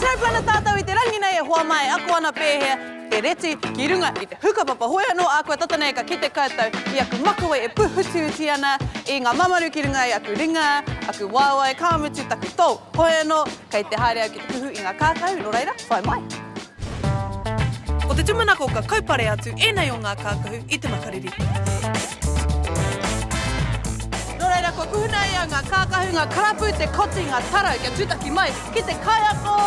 Snow Planet tātou i te rangi nei e hoa mai e ako ana pēhea te reti ki runga i te hukapapa. Hoi anō ā kua tata nei ka kite koutou i aku makawe e pūhutihuti ana i ngā mamaru ki runga i aku ringa, aku waewae, ka mutu taku tou. Hoi anō, kei te haere au ki te kuhu i ngā kākahu, nō reira, whai mai. Ko te tūmanako ka kaupare atu ēnei o ngā kākahu i te makariri. Nō reira, kua kuhuna e au ngā kākahu, ngā karapu, te koti, ngā tarau kia tūtaki mai ki te kaiako!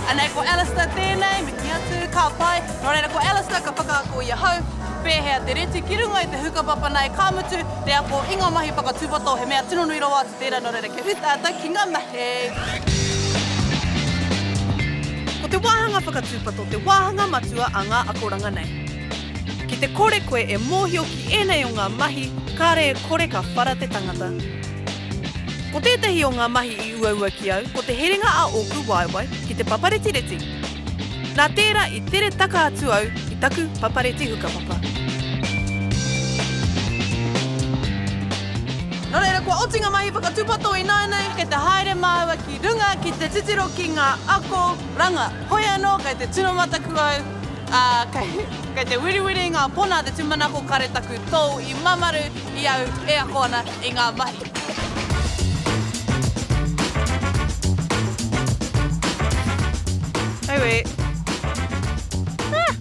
Anei ko Alistair tēnei, mihi atu, ka pai. Nō reira, ko Alistair ka whakaako i ahau pēhea te reti ki runga i te hukapapa nei, ka mutu te ako i ngā mahi whakatūpato, he mea tino nui rawa atu. Tērā nō reira kia ū tātou ki ngā mahi. Ko te wāhanga whakatūpato te wāhanga matua a ngā akoranga nei. Ki te kore koe e mōhio ki ēnei o ngā mahi, kāre e kore ka whara te tangata. Ko tētahi o ngā mahi i uaua ki au ko te herenga a ōku waewae ki te paparetireti. Nā tērā i tere taka atu au i taku papareti hukapapa. Nō reira, kua oti ngā mahi whakatūpato ināianei, kei te haere māua ki runga ki te titiro ki ngā akoranga. Hoi anō, kei te tino mataku au, ā, kei, kei te wiriwiri ngā pona te tūmanako kare taku tou i mamaru i au e ako ana i ngā mahi. Auē. Ah!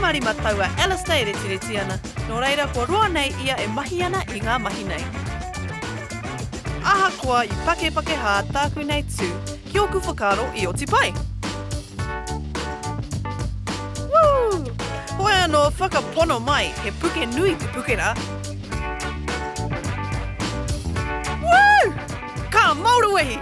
15 tau a Alistair e retireti ana, nō reira kua roa nei ia e mahi ana i ngā mahi nei. Ahakoa i pakepakehā tāku nei tū, ki ōku whakaaro i oti pai. Woo! Hoi anō whakapono mai, he puke nui te puke rā. Woo! Ka mauruwehi!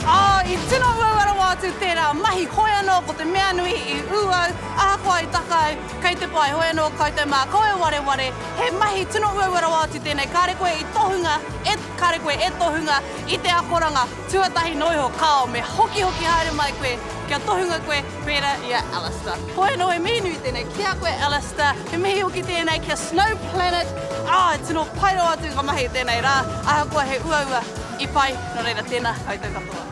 Oh, i tino uaua rawa atu tērā mahi, hoi anō ko te mea nui i ū au, ahakoa i taka au, kei te pai, hoi anō koutou mā, kaua e wareware, he mahi tino uaua rawa atu tēnei, kāre koe i tohunga, e, kāre koe e tohunga i te akoranga, tuatahi noa iho, kāo, me hokihoki haere mai koe, kia tohunga koe, pērā i a Alistair. Hoi anō, he mihi nui tēnei ki a koe Alistair, he mihi hoki tēnei ki a Snow Planet, oh, tino pai rawa atu ka mahi i tēnei rā, ahakoa he uaua, I pai, nō reira tēnā koutou katoa.